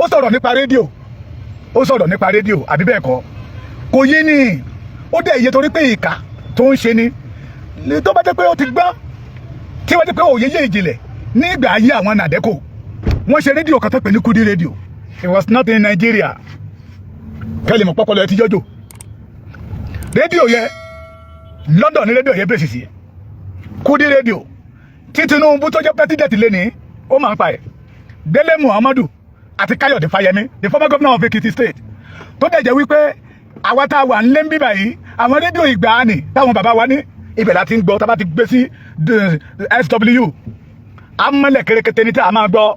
Ó sọ̀rọ̀ nípa rédíò, ó sọ̀rọ̀ nípa rédíò, àbí bẹ́ẹ̀ kọ́? Kò yé ni. Ó dẹ̀ yé torí pé ìkà tó ń ṣe ni. Tó bá jẹ́ pé ó ti gbọ́n, tí wọ́n jẹ́ pé òye yé ìjìnlẹ̀, ní ìgbà ayé àwọn NADECO, wọ́n ṣe rédíò kan tó pè ní Kudi Radio. It was not in Nigeria. Kẹ́lẹ̀ mọ̀ pọ́pọ́lọ́ ẹ ti jọ́jọ́. Rédíò yẹ, London ní rédíò yẹ bèsì sí, Kudi Radio, tí Tinubu tó jẹ́ president lẹ́ni, ó máa ń pa ẹ̀, Délé Muhammadu àti Káyọ̀dé Fáyẹmí, the former governor of Ekiti State, tó dẹ̀ jẹ́ wípé àwa tá a wà ńlé ń bíbà yìí, àwọn rédíò ìgbàanì táwọn bàbá wa ní, ibẹ̀ la ti ń gbọ́. Tá a bá ti gbé sí SW, amọ̀lẹ̀ kérékété ní tí a máa gbọ́,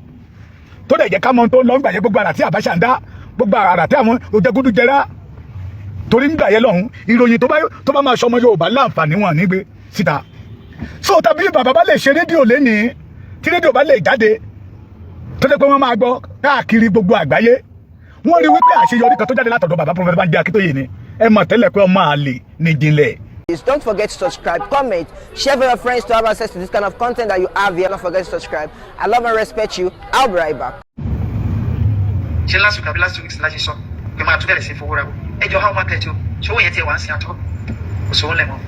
tó dẹ̀ jẹ́ ká mọ tó ń lọ ń gbà yẹ, gbogbo àrà tí Abacha ń dá, gbogbo àrà tí àwọn òjẹgúdú jẹrá, torí ń gbà yẹ lọ́hùn, ìròyìn tó bá máa ṣọmọ Yorùbá láǹfààní, wọn nígbé síta. So tàbí bàbá bá lè ṣe rédíò lénìí, tí rédíò bá lè jáde, tó jẹ́ pé wọ́n máa gbọ́ káàkiri gbogbo àgbáyé, wọ́n rí wípé àṣeyọrí kan tó jáde látọ̀dọ̀ bàbá Prophet Banji Akíntóyè ni. Ẹ mọ̀ tẹ́lẹ̀ pé ọmọ àlè ní ìjìnlẹ̀. Please don't forget to subscribe, comment, share with your friends to have access to this kind of content that you have here. Don't forget to subscribe. I love and respect you. I'll be right back. Ṣé last week àbí last 2 weeks láti sọ pé máa tún bẹ̀rẹ̀ sí fowó ra o? Ẹ jọ, how market o? Ṣé owó yẹn tiẹ̀ wá ń sin àtọ́? Kò sówó lẹ̀ mọ́.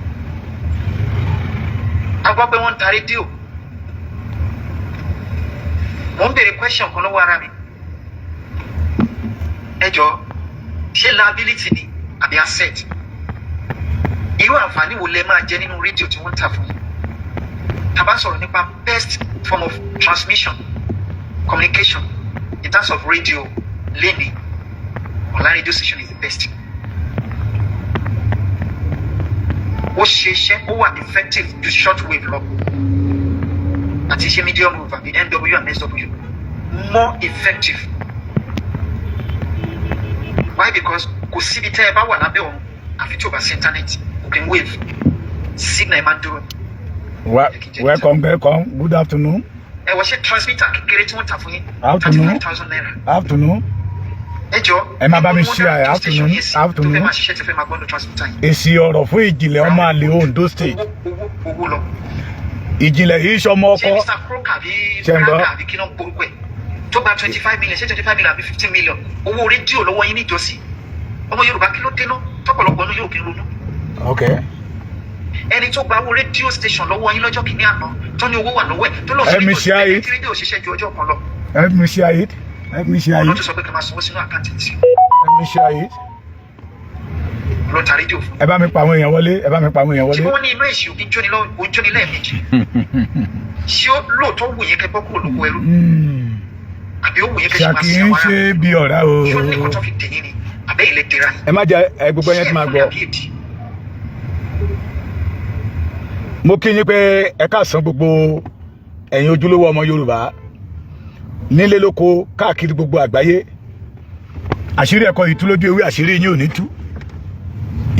A gbọ́ pé wọ́n ń ta rédíò. Mò ń béèrè question kan lọ́wọ́ ara mi. Ẹ jọ, ṣé liability ni àbí asset? Irú àǹfààní wo lẹ máa jẹ nínú rédíò tí wọ́n ń tà fún yín? Tá a bá sọ̀rọ̀ nípa best form of transmission communication in terms of radio lẹ́ni, online radio station is the best. Ó ṣe iṣẹ́, ó wà effective ju short wave lọ, àti iṣẹ́ medium wave àbí MW and SW, more effective. Why? Because kò síbi tẹ́ ẹ bá wà lábẹ́ ọ̀run, àfi tí o bá sí internet, kò kí n wave, signal ẹ máa ń dúró. Welcome, welcome, good afternoon. Ẹ wọ́n ṣe transmitter kékeré tí wọ́n tà fún yín, Afternoon. ₦35,000. Afternoon. Ẹ jọ, Ẹ máa bá mi níbo ni wọ́n share dá ẹ̀, station afternoon, yẹn sí tó fẹ́ afternoon. máa ṣiṣẹ́, tí fẹ́ máa gbọ́dọ̀ transmitter yìí? Èsì ọ̀rọ̀ fún ìjìnlẹ̀ ọmọ àlè Ondo State. Owó, owó, owó lọ. Ìjìnlẹ̀ yìí ṣọmọ Ṣé ọkọ. Mr Croker àbí Ṣé ń gbọ́? Croker àbí kí náà porúkọ ẹ̀ tó gba 25 million, ṣé 25 million àbí 15 million owó rédíò lọ́wọ́ yín níjọ́sí? Ọmọ Yorùbá, kí ló dé ná tọ́pọ̀lọpọ̀ ọdún yóò kí ń ronú? Ẹni tó gba owó rédíò station lọ́wọ́ yín lọ́jọ́ kìíní àná, tó ní owó wà lọ́wọ́ ẹ̀, tó lọ sí Ẹ mi rédíò ṣe ayé. tí rédíò ṣiṣẹ́ ju ọjọ́ kan lọ, Help me share it, help me share ọ̀nà it. tó sọ pé ká máa sanwó sínú account tí Help me share it. ló ta rédíò fún. Ẹ bá mi pa àwọn èèyàn wọlé, ẹ bá mi pa àwọn èèyàn Ṣé wọlé. wọ́n ní inú èsì òkè jóni lọ òjóni lẹ́ẹ̀mejì? Ṣé ó lóòótọ́ wù yín kẹ́ bọ́ kúrò lóko ẹrú, àbí ó wù yín kẹ́ ṣe máa Ṣàkì sin ń àwọn ṣe ará? bí ọ̀rá o. Ṣé ó ní nǹkan tó fi dè yín ni, àbẹ́ ilẹ̀ dèrà yín? Ẹ má jẹ ẹ, gbogbo ẹyẹn tí máa Ṣé gbọ́. ẹ̀fọn ni àbí èdè? Mo kí yín pé ẹ káàsán, gbogbo ẹ̀yin ojúlówó ọmọ Yorùbá nílé lóko káàkiri gbogbo àgbáyé. Àṣírí ẹ̀kọ́ yìí tú lójú ewé, àṣírí yín ò ní tú,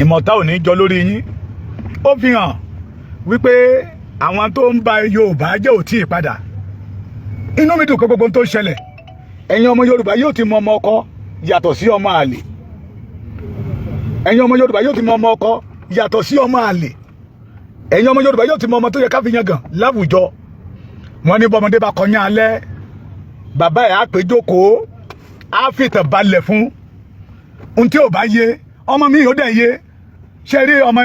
ìmọ̀ta ò ní jọ lórí yín. Ó fi hàn wípé àwọn tó ń ba Yorùbá jẹ́ ò tí ì padà. Inú mi dùn pé gbogbo ohun tó ń ṣẹlẹ̀, ẹ̀yin ọmọ Yorùbá yóò ti mọ ọmọ ọkọ yàtọ̀ sí ọmọ àlè. Ẹ̀yin ọmọ Yorùbá yóò ti mọ ọmọ ọkọ yàtọ̀ sí ọmọ àlè. Ẹ̀yin ọmọ Yorùbá yóò ti mọ ọmọ tó yẹ ká fi yangàn láwùjọ. Wọn ní bọ́mọdé bá kọyán alẹ́, bàbá ẹ̀ á pé jókòó, á fìtàn balẹ̀ fún ohun tí ò bá yé ọmọ mi, yóò dẹ̀ yé. Ṣe rí ọmọ,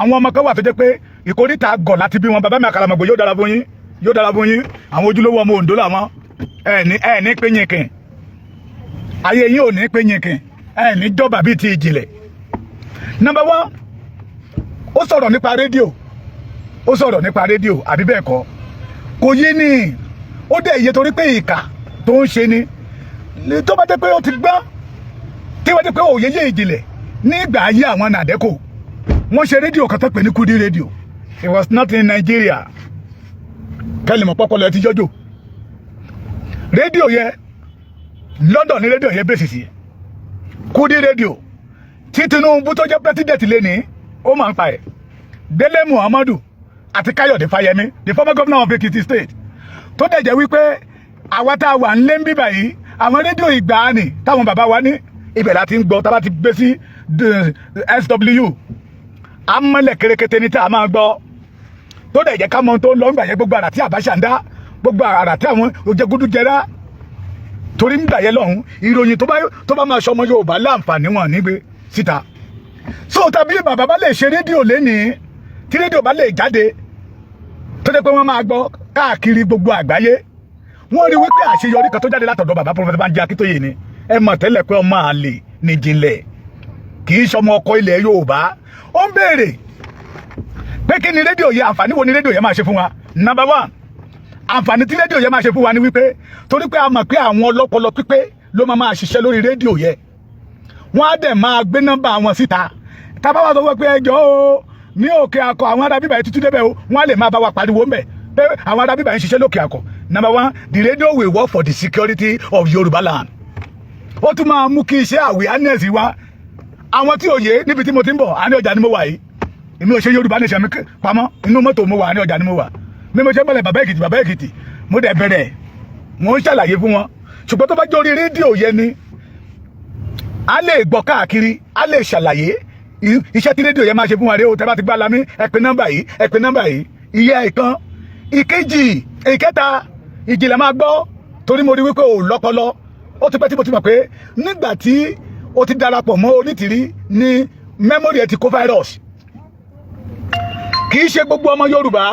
àwọn ọmọ kan wà tó jẹ́ pé ìkórìtà gọ̀ láti bí wọn. Bàbá mi Àkàlàmọ̀gbò, yóò dára fún yín, yóò dára fún yín. Àwọn ojúlówó ọmọ Oǹdó làwọn. Ẹ ní pé yín kìn, ayé yín ò ní pé yín kìn, ẹ ní jọba bíi ti ìjìnlẹ̀. Number one, ó sọ̀rọ̀ nípa rédíò, ó sọ̀rọ̀ nípa rédíò, àbí bẹ́ẹ̀ kọ́? Kò yé ni. Ó dẹ̀ yé torí pé ìkà tó ń ṣe ni. Tó bá jẹ́ pé ó ti gbọ́n, tí wọ́n jẹ́ pé òye yé ìjìnlẹ̀, ní ìgbà ayé àwọn NADECO, wọ́n ṣe rédíò kan tó pè ní Kudi Radio. It was not in Nigeria. Kẹ́lẹ̀ mọ̀ pọ́pọ́lọ́ ẹ ti jọ́jọ́. Rédíò yẹ, London ní rédíò yẹ bèsì sí, Kudi Radio, tí Tinubu tó jẹ́ president lẹ́ni, ó máa ń pa ẹ̀, Délé Muhammadu àti Káyọ̀dé Fáyẹmí, the former governor of Ekiti State, tó dẹ̀ jẹ́ wípé àwa tá a wà ńlé ń bíbà yìí, àwọn rédíò ìgbàanì táwọn bàbá wa ní, ibẹ̀ la ti ń gbọ́. Tá a bá ti gbé sí SW, amọ̀lẹ̀ kérékété ní tí a máa gbọ́, tó dẹ̀ jẹ́ ká mọ tó ń lọ ń gbà yẹ, gbogbo àrà tí Abacha ń dá, gbogbo àrà tí àwọn òjẹgúdú jẹrá. Torí nígbà yẹn lọ́hùn, ìròyìn tó bá máa ṣọmọ Yorùbá láǹfààní, wọn nígbé síta. So tàbí bàbá bá lè ṣe rédíò lénìí, tí rédíò bá lè jáde, tó jẹ́ pé wọ́n máa gbọ́ káàkiri gbogbo àgbáyé, wọ́n rí wípé àṣeyọrí kan tó jáde látọ̀dọ̀ bàbá Prophet Banji Akíntóyè ni. Ẹ mọ̀ tẹ́lẹ̀ pé ọmọ àlè níjìnlẹ̀, kì í ṣọmọ ọkọ ilẹ̀ Yorùbá. Ó ń béèrè pé kí ni rédíò yẹn, àǹfààní wo ni rédíò yẹn máa ṣe fún wa? Number one, àǹfààní tí rédíò yẹn máa ṣe fún wa ni wípé, torí pé a mọ̀ pé àwọn ọlọ́pọlọ pípé ló máa máa ṣiṣẹ́ lórí rédíò yẹn, wọ́n á dẹ̀ máa gbé nọ́mbà wọn síta. Tábà wà sọ pé ẹjọ́ o, ní Òkè Àkọ, àwọn ará bíbá yìí tuntun débẹ̀ o, wọ́n á lè máa bá wa pariwo ńbẹ̀ pé àwọn ará bíbá yìí ń ṣiṣẹ́ lókè Àkọ. Number one, the radio will work for the security of Yorùbá land. Ó tún máa mú kí iṣẹ́ awareness wa, àwọn tí òye níbi tí mo ti ń bọ̀. Àní ọjà ni mo wà yìí, èmi ò ṣe Yorùbá nation mi pamọ́. Inú mọ́tò mo wà, àní ọjà ni mo wà. Bí mo ṣe bẹ̀rẹ̀, bàbá Èkìtì, bàbá Èkìtì, mo dẹ̀ bẹ̀rẹ̀, mo ń ṣàlàyé fún wọn. Ṣùgbọ́n tó bá jẹ́ orí rédíò yẹn ni, a lè gbọ́ káàkiri, a lè ṣàlàyé iṣẹ́ tí rédíò yẹn máa ṣe fún wa rèé o. Tẹ́ bá ti gbá lamí, ẹ pè nọ́mbà yìí, ẹ pè nọ́mbà yìí. Ìyá ìkan, ìkejì, ìkẹta, ìjìnlẹ̀ máa gbọ́, torí mo rí wípé ò lọ́pọlọ. Ó ti pẹ́ tí mo ti mọ̀ pé nígbà tí ó ti darapọ̀ mọ́ Onítìrí ní memory ẹ ti kó virus. Kì í ṣe gbogbo ọmọ Yorùbá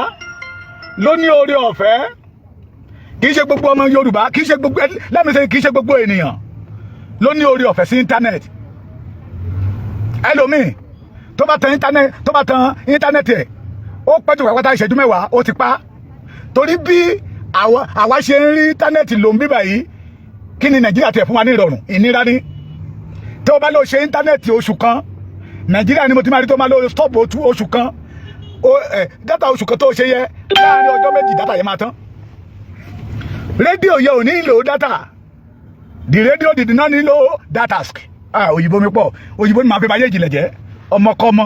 ló ní oore ọ̀fẹ́. Kì í ṣe gbogbo ọmọ Yorùbá, kì í ṣe gbogbo, lẹ́mìíṣẹ́, kì í ṣe gbogbo ènìyàn ló ní oore ọ̀fẹ́ sí internet. Ẹlòmíì tó bá tan internet, tó bá tan internet ẹ̀, ó pẹ́ jù pàápàá ìṣẹ́jú 10, ó ti pa. Torí bí àwa ṣe ń rí internet lò ń bíbà yìí, kí ni Nàìjíríà tiẹ̀ fún wa ní ìrọ̀rùn? Ìnira ní. Tó bá lọ ṣe internet oṣù kan, Nàìjíríà ni mo ti máa rí tó máa lọ stop oṣù kan, data oṣù kan tó ṣe yẹ, láàrin ọjọ́ 2, data yẹn máa tán. Rédíò yẹn ò ní lò data. The radio did not nílò data. Ah, òyìnbó mi pọ̀, òyìnbó ni màá fi bá yé ìjìnlẹ̀ jẹ́. Ọmọkọ́mọ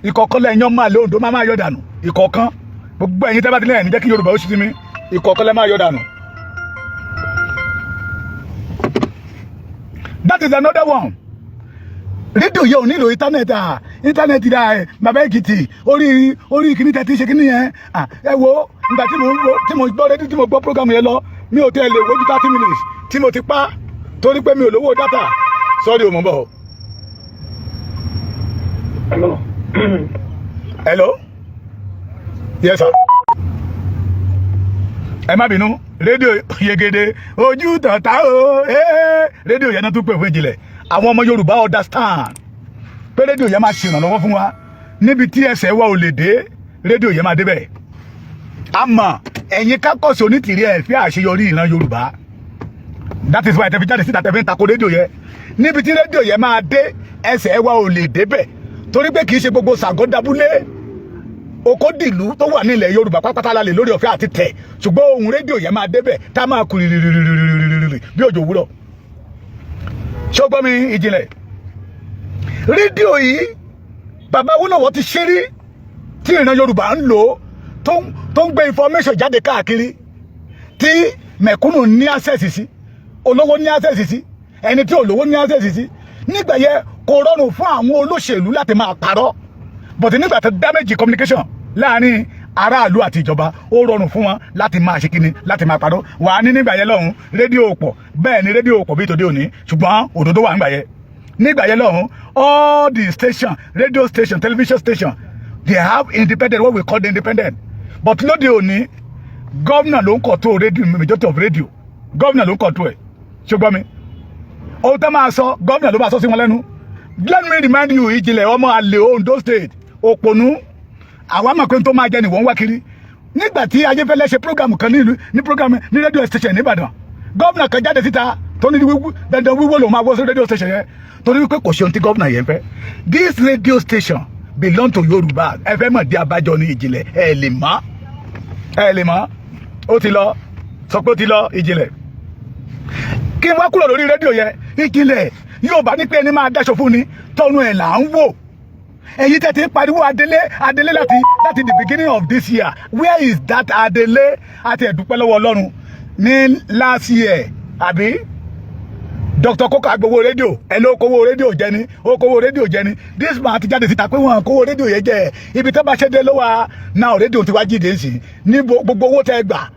ìkọ̀ọ̀kan lẹ́yìn ọmọ àlè Oǹdó máa máa yọ dànù ìkọ̀ọ̀kan. Gbogbo ẹ̀yin tẹ́ bá ti lẹ́yìn jẹ́ kí Yorùbá ó sì ti mi, ìkọ̀ọ̀kan lẹ́ máa yọ dànù. That is another one. Rédíò yẹn ò nílò internet. À internet dà ẹ. Bàbá Èkìtì, orí kìíní tẹ ti ṣe kìíní yẹn, ẹ wo nígbà tí mo gbọ́ rédíò, tí mo gbọ́ program yẹn lọ, mi ò tẹ́ lè wojú 30 minutes tí mo ti pa, torí pé mi ò lówó data. Sorry o, mo ń bọ̀. Hello. Hello, yes sir. Ẹ má bínú. Rédíò Yegede ojú tọ̀tà o. Rédíò yẹn náà tún pè fún ìjìnlẹ̀. Àwọn ọmọ Yorùbá understand pé rédíò yẹn máa ṣèrànlọ́wọ́ fún wa níbi tí ẹsẹ̀ wa ò lè dé, rédíò yẹn máa débẹ̀. Àmọ́ ẹ̀yin kákọ́sì Onítìrí, ẹ̀ fi àṣeyọrí ìran Yorùbá. That is why tẹ́ fi jáde síta, tẹ́ fi ń tako rédíò yẹn. Níbi tí rédíò yẹn máa dé, ẹsẹ̀ wa ò lè débẹ̀, torí pé kì í ṣe gbogbo Ṣàgọ́dábúlé okòdìlú tó wà nílẹ̀ Yorùbá pápátá la lè lórí ọ̀fẹ́ àti tẹ̀. Ṣùgbọ́n ohun rédíò yẹn máa débẹ̀, tá a máa kú rìrìrìrìrìrì bí òjò òwúrọ̀. Ṣó gbọ́ mi, ìjìnlẹ̀? Rédíò yìí, bàbá Awólọ́wọ̀ ti ṣe rí, tí ìran Yorùbá ń lò, tó ń gbé information jáde káàkiri, tí mẹ̀kúnnù ní access sí, olówó ní access sí, ẹni tí olówó ní access sí. Nígbà yẹn, kò rọrùn fún àwọn olóṣèlú láti máa parọ́, but nígbà tó damage communication láàrin aráàlú àti ìjọba, ó rọrùn fún wọn láti máa ṣe kíni, láti máa parọ́. Wà á ní nígbà yẹn lọ́hùn, rédíò pọ̀. Bẹ́ẹ̀ ni, rédíò pọ̀ bí tòde òní, ṣùgbọ́n òdodo wà nígbà yẹn. Nígbà yẹn lọ́hùn, all the station, radio station, television station, they have independent, what we call the independent. But lóde òní, gómìnà ló ń control rédíò. Majority of radio, gómìnà ló ń control ẹ̀. Ṣùgbọ́n mi, ohun tó máa sọ, gómìnà ló máa sọ sí wọn lẹ́nu. Let me remind you, ìjìnlẹ̀, ọmọ àlè Ondo State, òpònú, àwa mọ̀ pé tó máa jẹ nìwọ̀n wá kiri. Nígbà tí Ayéfẹ́lẹ́ ṣe program kan ní ìlú, ní program ní radio station nìbàdàn, gómìnà kan jáde síta tó ní dandan wíwó lòun máa wọ́ sí radio station yẹn, torí wípé kò ṣe ohun tí gómìnà yẹn fẹ́. This radio station belong to Yorùbá. Ẹ fẹ́ mọ̀ dí abájọ ní, ìjìnlẹ̀? Ẹ lè mọ̀, ẹ lè mọ̀. Ó ti lọ sọ pé ó ti lọ. Ìjìnlẹ̀, kí n wá kúrò lórí rédíò yẹn. Ìjìnlẹ̀, yóò bá ní pé ẹni máa dáṣọ fún ni, tọrun ẹ̀ là ń wò. Ẹ̀yin tẹ́ ti ń pariwo Adélé, Adélé láti the beginning of this year, where is that Adélé? Àti ẹ̀dúpẹ́ lọ́wọ́ Ọlọ́run ní last year, àbí Dr. Koka gbowó rédíò ẹ, ló kówó rédíò jẹ ni, ó kówó rédíò jẹ ni. This man ti jáde síta pé wọn kówó rédíò yẹn jẹ. Ibi tó bá ṣe dé ló wà náà. Rédíò ti wá jíde sí ní gbogbo owó tẹ́ gbà.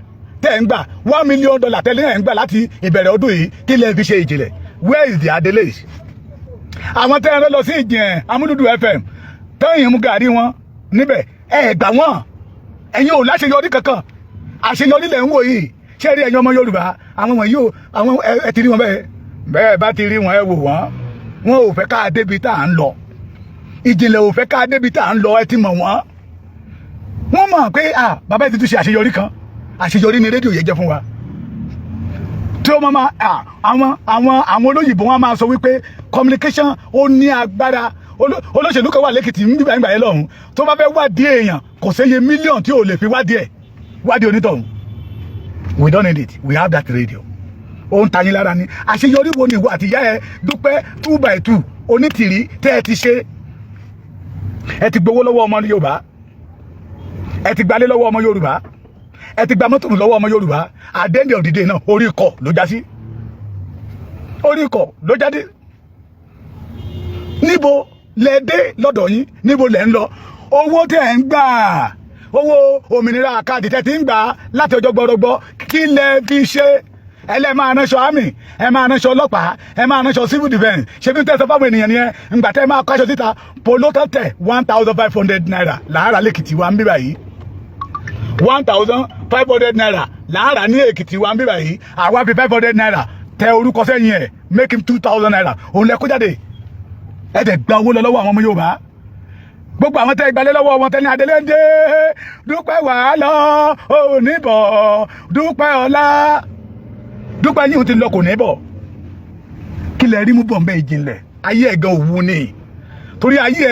Tẹ́ ń gbà $1 million tẹ́lẹ̀ ẹ̀ ń gbà láti ìbẹ̀rẹ̀ ọdún yìí, kí lẹ fi ṣe, Ìjìnlẹ̀? Where is the Adele? Àwọn tẹ́ ẹ lọ sí ìjìn Amúlùdù FM tẹ́yìn mú gàrí wọn níbẹ̀, ẹ gbà wọ́n. Ẹ̀yin ò láṣeyọrí kankan, àṣeyọrí lẹ̀ ń wò yìí. Ṣé rí ẹ̀yin ọmọ Yorùbá, àwọn wọ̀nyí ò àwọn ẹ ti rí wọn bẹ́ẹ̀ bẹ́ẹ̀ bá ti rí wọn, ẹ wò wọ́n. Wọn ò fẹ́ ká débi tá à ń lọ. Ìjìnlẹ̀ ò fẹ́ ká débi tá à ń lọ. Ẹ ti mọ̀ wọ́n. Wọ́n mọ̀ pé, ah, bàbá yìí ti tún ṣe àṣeyọrí kan. Àṣeyọrí ni rédíò yẹn jẹ́ fún wa tí ó máa àwọn olóyìnbó wọn máa sọ wípé communication ó ní agbára. Olóṣèlú kan wà lẹ́kìtì nígbà ìgbà yẹn lọ́hùn, tó bá fẹ́ wádìí èèyàn, kò séye mílíọ̀nù tí ò lè fi wádìí ẹ̀, wádìí onítọ̀hún. We don't need it, we have that radio. Ó ń ta yín lára ni. Àṣeyọrí wo ni ìwọ àti ìyá ẹ Dúpẹ́ two by two Onítìrí tẹ́ ẹ ti ṣe? Ẹ ti gbowó lọ́wọ́ ọmọ Yorùbá, ẹ ti gbalé lọ́wọ́ ọmọ Yorùbá, ẹ ti gba mọ́tò lọ́wọ́ ọmọ Yorùbá. At the end of the day náà, orí ikọ̀ ló já sí, orí ikọ̀ ló jáde. Níbo lẹ dé lọ́dọ̀ yín? Níbo lẹ ń lọ? Owó tẹ́ ẹ̀ ń gbà, owó òmìnira àkáàdì tẹ́ ti ń gbà láti ọjọ́ gbọrọgbọ, kí lẹ fi ṣe? Ẹ lẹ máa ránṣọ army, ẹ máa ránṣọ ọlọ́pàá, ẹ máa ránṣọ civil defence. Ṣé bí tẹ́ sọ fáwọn ènìyàn nìyẹn? Ǹgbà tẹ́ máa kọ́ṣọ síta, polo tó tẹ̀, ₦1,500 làárà lẹ́kìtì wa ń bí báyìí. ₦1,500 làárà ní Èkìtì wa ń bí báyìí. Àwa fi ₦500 tẹ orúkọ sẹ́yìn ẹ̀, make him ₦2,000. Òun lẹ kó jáde. Ẹ dẹ̀ gba owó lọ lọ́wọ́ àwọn ọmọ Yorùbá. Gbogbo àwọn tẹ́ gbalẹ̀ lọ́wọ́ wọn, tẹ́ ní Adélé ń dé, Dúpẹ́ wà á lọ òní bọ̀, Dúpẹ́ ọlá, Dúpẹ́ yìí ti lọ, kò ní bọ̀. Kí lẹ rí mú bọ̀ ń bẹ́, Ìjìnlẹ̀? Ayé ẹ̀ gan òwú ni, torí ayé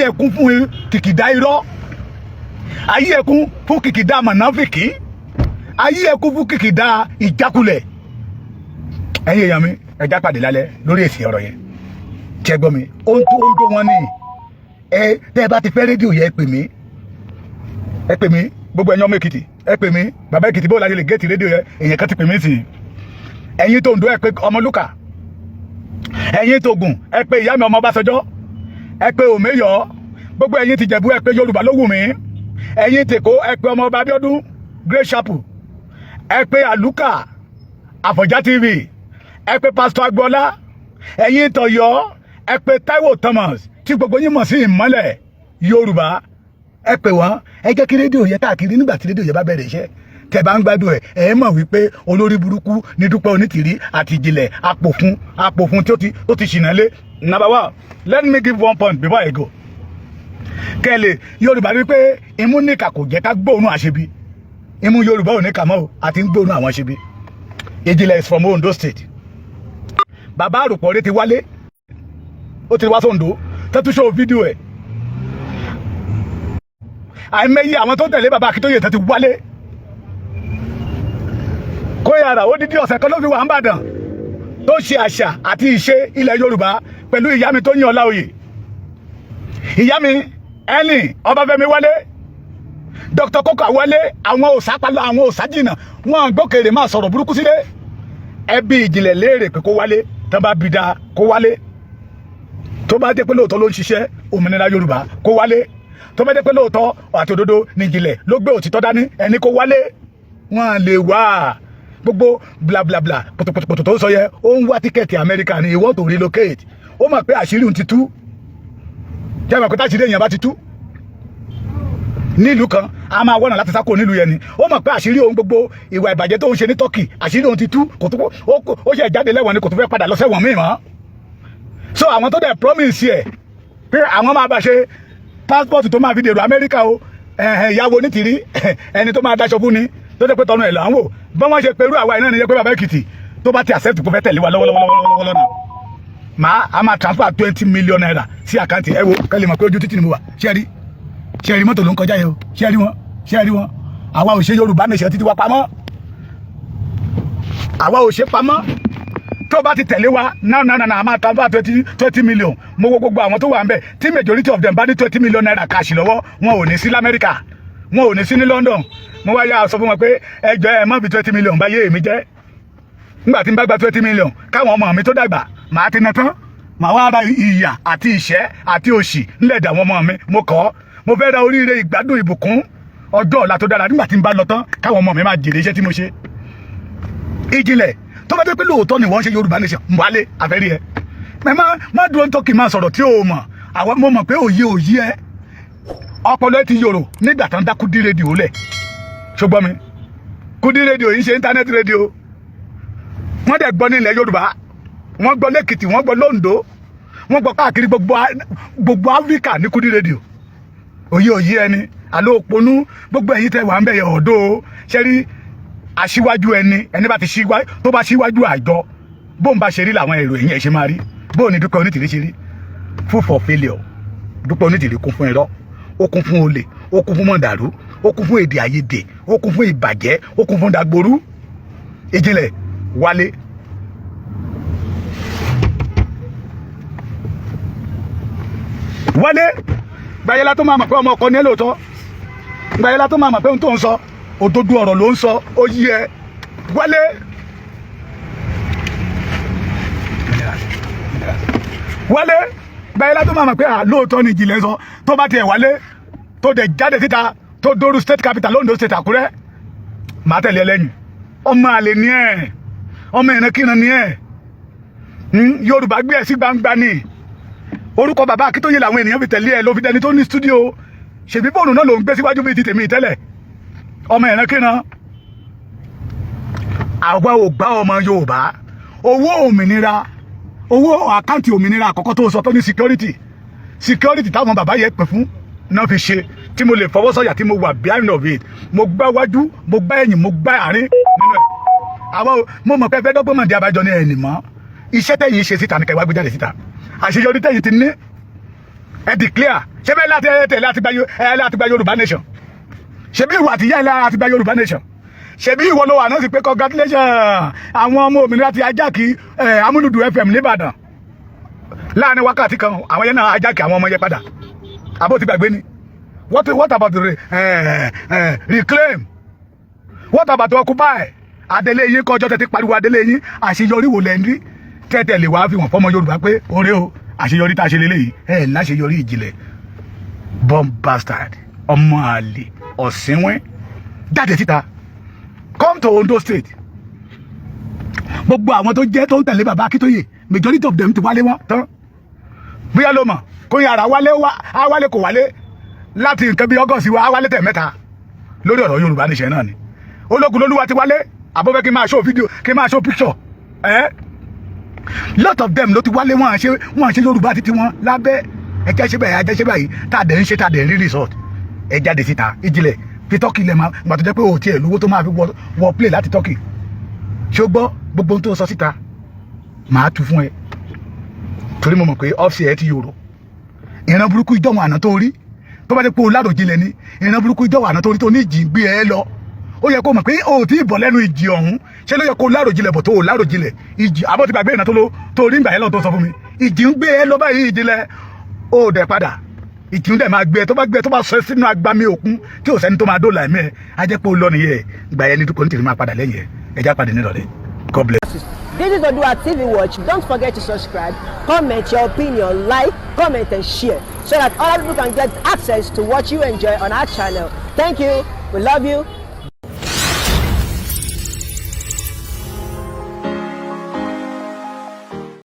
ẹ̀ kún fún kìkìdá irọ́, ayé ẹ̀ kún fún kìkìdá mọ̀nàfìkì, ayé ẹ̀ kún fún kìkìdá ìjákulẹ̀. Ẹ̀yin èèyàn mi, ẹ já pàdé lálẹ́ lórí èsì ọ̀rọ̀ yẹn. Tí ẹ gbọ́ mi, ohun tó ń jó wọn ní ẹ. Tẹ́ ẹ bá ti fẹ́ rédíò yẹn, ẹ pè mí, ẹ pè mí. Gbogbo ẹ̀yin ọmọ Èkìtì, ẹ pè mí. Bàbá Èkìtì, bó la ṣe lè get rédíò yẹn? Èèyàn kan ti pè mí sí i. Ẹ̀yin tó Oǹdó, ẹ pè Ọmọlúkà. Ẹ̀yin tó Ògùn, ẹ pè ìyá mi ọmọ Ọbásanjọ́, ẹ pè Òmeyọ. Gbogbo ẹ̀yin ti Jẹ̀bú, ẹ pè Yorùbá ló wù mí. Ẹ̀yin tèkó, ẹ pè ọmọ ọba Abíọ́dún Great Chapel, ẹ pè Àlùkà Àfọ̀njá TV, ẹ pè Pásítọ̀ Agboola. Ẹ̀yin tọ̀yọ́, ẹ pè Táíwò Thomas tí gbogbo yín mọ̀ sí Ìmọ́lẹ̀ Yorùbá. Ẹ pè wọ́n, ẹ jẹ́ kí rédíò yẹn káàkiri. Nígbà tí rédíò yẹn bá bẹ̀rẹ̀ iṣẹ́, tẹ́ bá ń gbádùn ẹ̀, ẹ mọ̀ wípé olórí burúkú ní Dúpẹ́ Onítìrí àti Ìjìnlẹ̀ apòfun, apòfun tí ó ti ṣìnà lé. Number one, let me give one point before I go. Kẹ́lẹ̀ Yorùbá rí pé imú níkà kò jẹ́ ká gbóòórùn àṣebi. Imú Yorùbá ò ní kà mọ́ o, àti ń gbóòórùn àwọn àṣebi. Ìjìnlẹ̀ is from Ondo State. Bàbá àròpọ̀ rẹ ti wálé, ó ti wá sóńdó, tẹ́tú ṣó fídíò ẹ̀. Àìmọye àwọn tó tẹ̀lé bàbá Akíntóyè tó ti wálé. Kóyàrá odidi ọ̀sẹ̀ kan ló fi wà ń bàdàn tó ṣe àṣà àti ìṣe ilẹ̀ Yorùbá pẹ̀lú ìyá mi tó yàn Ọláoyè, ìyá mi ẹni Ọbáfẹ́mi wálé, Dr. Kókà wálé. Àwọn òsápalọ, àwọn òsájìnà, wọn gbókèrè máa sọ̀rọ̀ burúkú sílé. Ẹbí Ìjìnlẹ̀ léèrè pé kó wálé. Tán bá bí da kó wálé, tó bá jẹ́ pé lóòótọ́ ló ń ṣiṣẹ́ òmìnira Yorùbá, kó wálé. Tó bá jẹ́ pé lóòótọ́ àti òdodo ní Ìjìnlẹ̀ ló gbé òtítọ́ dání, ẹni kó wálé. Wọn lè wá gbogbo bla bla bla pòtòpòtò tó ń sọ yẹ. Ó ń wá ticket Amẹ́ríkà ní ìwọ́n tó relocate. Ó mọ̀ pé àṣírí òun ti tú. Jẹ́ mọ̀ pé táṣírí èèyàn bá ti tú nílùú kan, a máa wọ́nà láti sáko nílùú yẹn ni. Ó mọ̀ pé àṣírí òun, gbogbo ìwà ìbàjẹ́ tó ń ṣe ní Turkey, àṣírí òun ti tú. Kò tó ó ṣe jáde lẹ́wọ̀n ni, kò tó fẹ́ padà lọ sẹ́wọ̀n míì mọ́. So àwọn tó dẹ̀ promise ẹ̀ pé àwọn máa bá ṣe passport tó máa fi dèrò Amẹ́ríkà o, ìyàwó Onítìrí, ẹni tó máa dáṣọ fún ni, tó dẹ̀ pé tọ́nu ẹ̀ là ń wò. Bọ́n wọ́n ṣe pẹ̀lú àwa iná nìyẹn pé bàbá Èkìtì tó bá ti accept kó fẹ́ tẹ̀lé wa lọ́wọ́lọ́wọ́lọ́wọ́ náà, màá a máa transfer ₦20 million sí account ẹ. Wo kẹ́lẹ́ mọ̀ pé ojú títì ni mo wà. Ṣé rí, ṣé rí mọ́tò ló ń kọjá yẹn o? Ṣé rí wọn? Ṣé rí wọn? Àwa ò ṣe Yorùbá nation títí wa pamọ́, àwa ò ṣe pamọ́. Tó bá ti tẹ̀lé wa náà náà náà, a máa transfer twenty million. Mo wo gbogbo àwọn tó wà ń bẹ̀, tí majority of them bá ní ₦20 million cash lọ́wọ́, wọn ò ní sí lamẹ́ríkà, wọn ò ní sí ní London. Mo wá yá sọ fún wọn pé ẹjọ́, ẹ má fi 20 million bá yé èmi jẹ́. Nígbà tí n bá gba 20 million, káwọn ọmọ mi tó dàgbà, màá ti ná tán, màá wá ra ìyà àti ìṣẹ́ àti òṣì ńlẹ̀ dà wọ́n ọmọ mi. Mo kọ́ mo fẹ́ ra oríire, ìgbádùn, ìbùkún. Ọjọ́ ọ̀la tó dára, nígbà tí n bá lọ tán, káwọn ọmọ mi máa jèrè iṣẹ́ tí mo ṣe. Ìjìnlẹ̀, tó bá dé pé lóòótọ́ ni wọ́n ṣe Yorùbá nation, wálé, àfẹ́rí ẹ. Mẹ má dúró ń tọ́kì, máa sọ̀rọ̀ tí o mọ̀. Àwọn mo mọ̀ pé òye òye ẹ, ọpọlọ ẹ ti yòrò nígbà tán dá Kúdí rédíò lẹ̀. Ṣùgbọ́n mi Kúdí rédíò yìí ṣe internet rédíò, wọ́n dẹ̀ gbọ́ ní ilẹ̀ Yorùbá, wọ́n gbọ́ lẹ́kìtì, wọ́n gbọ́ lóńdó, wọ́n gbọ́ káàkiri gbogbo Áfíríkà ní Kúdí rédíò. Òye òye ẹni àlọ́ òponú. Gbogbo ẹ̀yin tẹ́ wà ń bẹ̀yẹ̀ ọ̀dọ́ ṣẹ́rí aṣíwájú, ẹni ẹni bá ti ṣíwájú, tó bá ṣíwájú àjọ, bóun bá ṣe rí làwọn èrò ẹ̀yìn ẹ̀ ṣe máa rí. Bóun ni Dúpẹ́ Onítìrí ṣe rí? Full for failure. Dúpẹ́ Onítìrí kún fún irọ́, ó kún fún olè, ó kún fún mọ̀dàrú, ó kún fún èdè àìyedè, ó kún fún ìbàjẹ́, ó kún fún dagboru. Ìjìnlẹ̀, wálé. Wálé gbàyẹlá tó máa mọ̀ pé ọmọ ọkọ ní ẹ lóòótọ́. Gbàyẹlá tó máa mọ̀ pé ohun tó ń sọ, òdodo ọ̀rọ̀ ló ń sọ. Ó yí ẹ, wálé. Wálé gbàyẹlá tó máa mọ̀ pé lóòótọ́ ni ìjìnlẹ̀ sọ. Tó bá tiẹ̀ wálé, tó dẹ̀ jáde síta, tó dóru state capital l'Ondo State, Àkúrẹ́, màá tẹ̀lé ẹ lẹ́yìn. Ọmọ àlè ni ẹ, ọmọ ìrankíran ni ẹ. Yorùbá gbé ẹ sí gbangba ni. Orúkọ bàbá Akíntóyè làwọn ènìyàn fi tẹ̀lé ẹ, ló fi dẹni tó ní studio. Ṣèbí fóònù náà ló ń gbé síwájú bíi ti tèmi tẹ́lẹ̀. Ọmọ ìrankíran. Àwa ò gbá ọmọ Yorùbá. Owó òmìnira, owó àkáǹtì òmìnira àkọ́kọ́ tó sọ tó ní security, security táwọn bàbá yẹn pè fún náà fi ṣe, tí mo lè fọwọ́ sọ̀yà, tí mo wà behind of it. Mo gbá wájú, mo gbá ẹ̀yìn, mo gbá àárín nínú ẹ̀. Àwọn mo mọ̀ pé fẹ́ dọ́gbọ́n mọ̀ di abájọ ní ẹ̀nì mọ́. Iṣẹ́ tẹ̀yìn ṣe síta ní kẹwàá gbé jáde síta. Àṣeyọrí tẹ̀yìn ti ní, ẹ declare. Ṣé bẹ́ẹ̀ láti ẹ tẹ̀lé àti gba Yorùbá nation? Ṣé bí ìwà àtìyá ẹ̀ láti gba Yorùbá nation? Ṣé bí ìwọ ló wà náà sí pé congratulations, àwọn ọmọ òmìnira ti hijack Amúlùdù FM nìbàdàn láàrin wákàtí kan, àwọn yẹn náà hijack àwọn ọmọ yẹn padà. Àbó ti gbàgbé ni? What about the reclaim? What about occupy? Adélé yín kọjọ́ tẹ́tí pariwo adélé yín. Àṣeyọrí wò lẹ́ ń rí tẹ́tẹ̀ lè wá fi wọ́n fọmọ Yorùbá pé oore o, àṣeyọrí tá a ṣe lélẹ́yìí? Ẹ̀ láṣeyọrí. Ìjìnlẹ̀, bomb bastard, ọmọ àlè ọ̀sìnwín, jáde síta. Come to Ondo State. Gbogbo àwọn tó jẹ́ tó ń tẹ̀lé bàbá Akíntóyè, majority of them ti wálé wọn tán. Bóyá ló mọ̀ kó yàrá wálé wá, á wálé, kò wálé láti nǹkan bí August wa, á wálé tẹ̀ mẹ́ta lórí ọ̀rọ̀ Yorùbá níṣẹ́ náà ni. Ológun lolúwa ti wálé. Àbọ̀fẹ́ kí n máa show video, kí n máa show picture ẹ́. Lot of them ló ti wálé. Wọn àṣe Yorùbá títí wọn lábẹ́ ẹjẹ́ ṣe báyìí, ẹjẹ́ ṣe báyìí, tá a dẹ̀ ń ṣe, tá a dẹ̀ ń rí result. Ẹ jáde síta. Ìjìnlẹ̀, fi Turkey lẹ̀ máa gbà tó jẹ́ pé òtí ẹ̀ lówó tó máa fi wọ play láti Turkey. Ṣó gbọ́? Gbogbo ohun tó sọ síta, màá tu fún ẹ, torí mo mọ̀ pé ọ́fíìsì ẹ ti yòrò. Ìran burúkú ìjọ̀wọ̀n àná tó rí, tó bá dé pé o láròjinlẹ̀ ni, ìran burúkú ìjọ̀wọ̀n àná tó rí tó ní ìjì ń gbé ẹ lọ, ó yẹ kó mọ̀ pé o ò tí ì bọ̀ lẹ́nu ìjì ọ̀hún. Ṣé ló yẹ kó láròjinlẹ̀ bọ̀ tó o láròjinlẹ̀ ìjì? Àbọ̀ ti gbàgbé ìran tó rí ìgbà yẹn lọ tó sọ fún mi, ìjì ń gbé ẹ lọ báyìí. Ìjìnlẹ̀, ó dẹ̀ padà, ìjì ń dẹ̀ máa gbé ẹ. Tó bá gbé ẹ, tó bá sọ ẹ sínú agbami òkun tí ò sẹ́ni tó máa dóòlà ẹ̀mí ẹ, á jẹ́ pé ó lọ nìyẹn. Ìgbà yẹn ní dúpọ̀ nítorí máa padà lẹ́yìn ẹ. Ẹ já padà nírọ̀lẹ́. God bless. This is Odua TV Watch. Don't forget to subscribe, comment your opinion, like, comment, and share so that other people can get access to what you enjoy on our channel. Thank you. We love you.